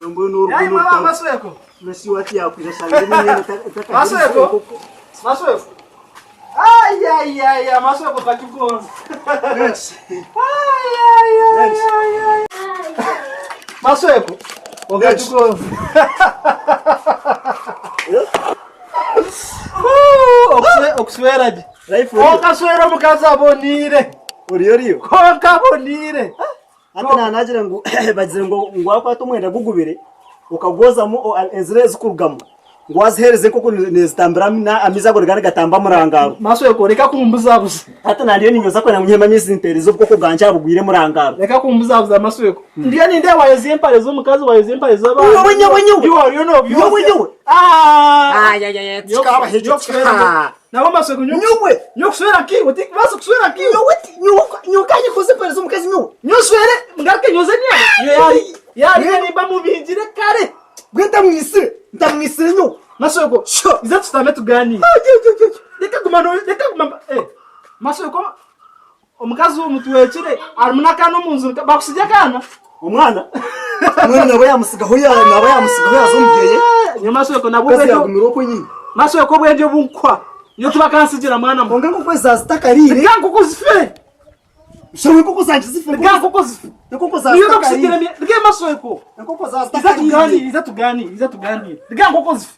Mbwenu orugo Yaimwe n'orutaro. abamasweko. Nasi wati yakwija ashangire emyenda etakahereza Masweko. enkoko. Masweko. Ai ai ai amasweko kakigonza. Yes. Ai ai ai Yes. ai ai. Masweko. Okakigonza. Okuswera gye. Life oriyo. Okaswera omukazi aboniire. Oriyo oriyo. Konka aboniire. Hati nanagira ngu bagizire ngu ngu wakwata omwenda gugubire okagwozamu enzira ezikurugamu ngu wazihereza enkoko nizitambira amaizi ago nigaba nigatamba murangaro. Masweko reka kumbuzabuza. Hati nandiyo ninyoza kwenda ngu nyihemu amaizi mpereze obukoko bwangye aha bugwire murangaro. Reka kumbuzabuza Masweko. Ndiyo nindeeba wayozya empare z'omukazi wayozya empare z'abaana. Nyowe nyowe nyowe. Iwe oriyo nobyoza. Nyowe nyowe. Ah! Ayayaya tikikabaho ekyo Nyowe Nabo masweko nyowe. Nyowe. Nyowe kuswera nkiwe tikubaasa kuswera nkiwe. Nyowe nyowe nyowe kanye koze empare z'omukazi nyowe. Nyowe swere ngaruke nyoze nyawe. Yari yari nimba mubingire kare. Bwe ntamwisire ntamwisire nyowe. Masweko Sho. iza tutame tuganire. Reka guma no reka guma eh Masweko omukazi omutwekire arimu n'akaana omu nzu bakusiga akaana. Omwana omwana naba yamusigaho ya naba yamusigaho yaza omugeye. Nyowe Masweko nabwo Omukazi obwengye yagumira okwo nyine. Masweko obwengye obunkwa nyowe tibakansigira mwana muto. Kwonka enkoko eza zitakariire. Reka nkoko zife. Showe enkoko zangye zife. Reka nkoko zife. Enkoko za Niyo bakusigira zitakariire. reka Masweko. Enkoko za Iza zitakariire. tuganire iza tuganire iza tuganire. Reka nkoko zife.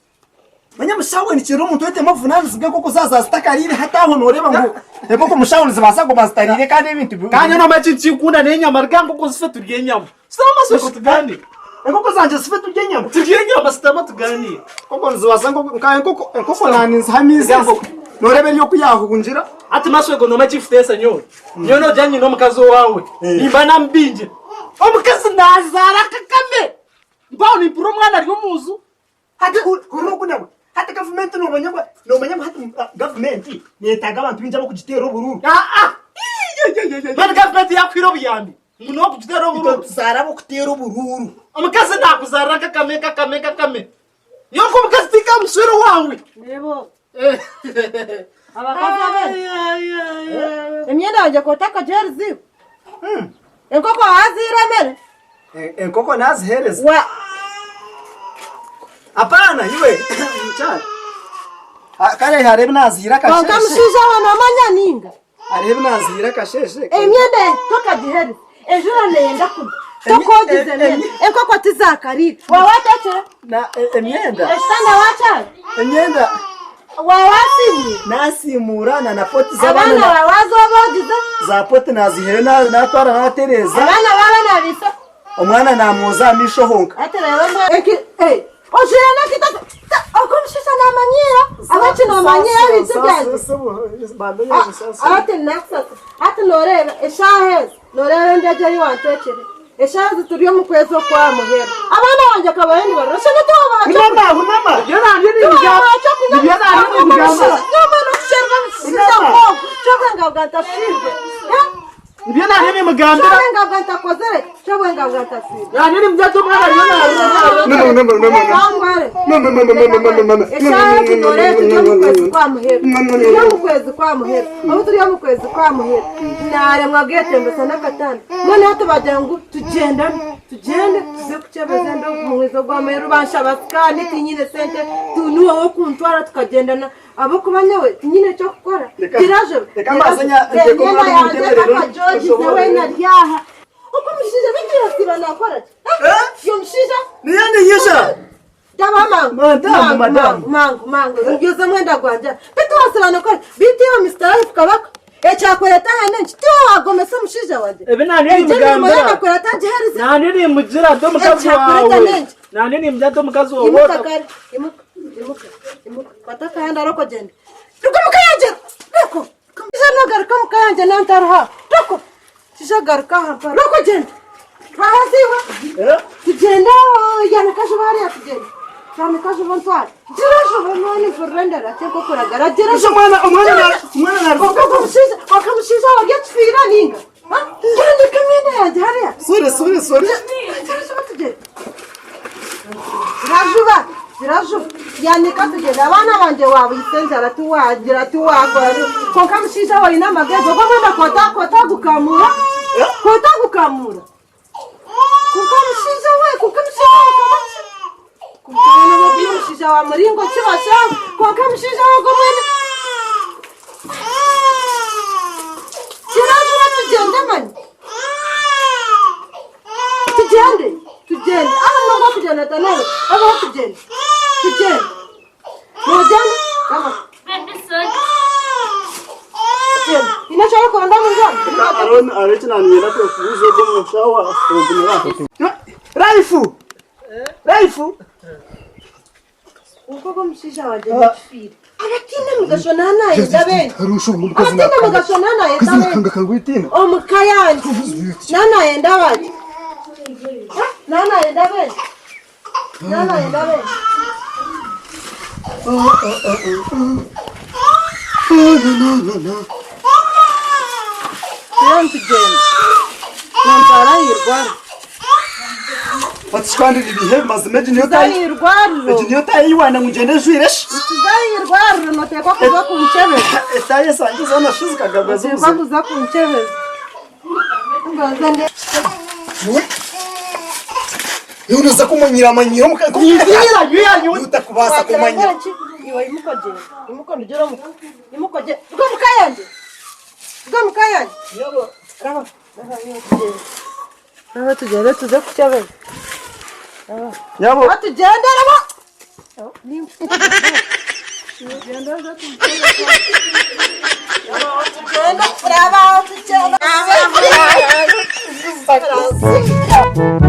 Manya mushaho nikira omuntu oyetemu obuvunanizibwa enkoko zaza zitakariire hati aho noreeba ngu enkoko mushaho nizibaasa kuguma zitariire kandi ebintu Kandi nomanya ekintu kinkunda n'enyama reka nkoko zife turye enyama. Sitama Masweko tuganire. Enkoko zangye zife turye enyama. Turye enyama sitama tuganire. Enkoko nizibaasa nka enkoko enkoko naninziha amaizi noreeba eri oku yahungira. Hati Masweko nomanya ekikuteesa nyowe. Nyowe nogira nyine omukazi owaawe nimba namubingire. Omukazi nazaara akakame mpaho nimpurira omwana ari omunju. Hati hurira oku nabwe hati gavumenti nomanya ngu nomanya ngu hati gavumenti neyetaaga abantu baingi ab'okugiteera oburuuru. Aa! Mbwenu gavumenti yakuhaire obuyambi ngu n'okugiteera Itwe oburuuru? tuzaara ab'okuteera oburuuru. Omukazi nakuzaarira nk'akame nk'akame nk'akame. Nyowe nk'omukazi tinkamuswera owaawe. Reeba ogu. Abakazi abe. Emyenda yangye kwota akagyerizi iwe. Enkoko waziire emere? Enkoko nazihereza. Wa Apana iwe mukyara. Kare hariho ebi nazihiire Kwonka akasheshe. mushaija we nomanya ninga? Hariho ebi nazihiire akasheshe. Emyenda tokagihereza. Enjura neyenda kugwa. Tokogize emyenda. Enkoko tizakariire. Waaba watekire? Na emyenda. Ekitanda wakyara? Emyenda. Waaba wasiimuire? Nasiimuura na na poti z'abaana. Abaana baawe waaza oboogize? Za poti nazihiire natwara natereeza. Abaana baaba nabiisa? Omwana namwoza aha maisho honka. Hati reeba mbwenu. Eki eh ojwire n'enkaito ogu omushaija namanyiira ahabw'eki nomanyiira ebintu byangye. Hati nakusasa hati noreeba eshaaha ezi noreeba endyegye ei wanteekire eshaaha ezi turi omu kwezi okwa muheru abaana bangye bakaba bariyo nibarira shana tiwabaha Hunama hunama. kyokurya kyobwenge bwa ntasirwe Nibyo nari nimugambira. Kyobwenge bwa ntakozire kyobwenge bwa ntasirwe Nari nimugambira ati omwana ariyo narira. Eshaaha egi noreeba turi omu kwezi kwa muheru turi omu kwezi kwa muheru obu turi omu kwezi kwa muheru naremwa bwetembesa n'akatanda mbwenu hati bagira ngu tugyendane tugyende tuze kukyebeza enda omu mwezi ogwa muheru banshaba sikaani tinyine sente niwe wokuntwara tukagyendana Ahabw'okuba nyowe tinyine ky'okukora. Reka- Gira jo, reka gira mbanze jo. nya- nteeke Emyenda omwana omu yangye ntebe reero akagyogize oshobore. weena ari aha. Ogu omushaija beitu yasiiba naakora ki? Eh? Yo omushaija Niyo niyija. daba mangu. Madamu, Mangu, madamu. mangu, mangu, mangu. Ngyoza omwenda gwangye aha. Beitu wasiiba nookora ki? Beitu iwe Mister Life Kabaka, ekyakureeta aha n'enki? Tiwe waagomesa omushaija wangye? Ebi nari Egyo emirimo nimugambira. yoona akureeta agiheereze. Nari nimugira ati omukazi Ekyakureeta wawe. n'enki? Nari nimugira ati omukazi wawe. Imuka kare, imuka. Imuka, imuka, kwata akahanda roko gyenda. Ruga omuka yangye! Roko! Kija nogaruka omuka yangye nantariho aha. Roko! Kija garuka aha mpa. Roko gyenda! Twahaza iwe. Tugyende yanika juba hariya tugyende. Yanika juba ntware. Gira juba mwana mpurira endara ky'enkokuragara. Gira Ise omwana omwana na- omwana na Okamushaija okamushaija warya ekifiira ninga? Ha? Yanika emyenda yangye hariya. Sorry sorry sorry. Gira juba tugyende. Zirajuba, zirajuba. Yanika tugyende. Abaana bangye waabaitsa enjara tiwagira tiwaakora. Kwonka mushaija we oine amagezi ogwo omwenda ku otagukamura, ku otagukamura. Kwonka mushaija we, kwonka mushaija we okaba. mushaija wa muringo ki bashaho kwonka omushaija we ogwo mwene Kirajuba tugyende manya tugyende tugyende aha nobwo kugyenda tanawe abaho tugyende tugyende nogyenda kama tugyende haine eki orikwenda munywani Hariho eki naaba niinyenda kubuuza ogwo mushaho ogumire aha. Raifu! Raifu! Kwonka ogwo omushaija wangye n'ekifiire. Abataine mugasho naanayenda benki. Abataine mugasho naanayenda benki. Omu ka yangye naanayenda baki? Naanayenda benki? Naanayenda benki? Turiyo nitugyenda. Nontwara aha irwariro. Oti kandi nibiha mazima egi niyo Tuza aha irwariro. Egi niyo taayi yiwana ngu ngyende njwire shi. Tuza aha irwariro noteekwa kuza kunkyebeza. Etaayi esangye zoona shi zikagabwa Noteekwa kuza kunkyebeza. Mbanze nde. Iwe noza kumanyira amanyira omuka. Nyizira nyuya nyuya. Utakubaasa kumanyira. Iwe imuka ogyende. Imuka orugyere omuka. Imuka ogyende. Ruga omuka yangye. Ruga omuka yangye. Raba. Raba iwe tugyende. Raba tugyende tuze kukyebeza. Nyabo. Raba tugyende raba. Tugyende tuze kukyebeza. Raba tugyende. Raba tugyende.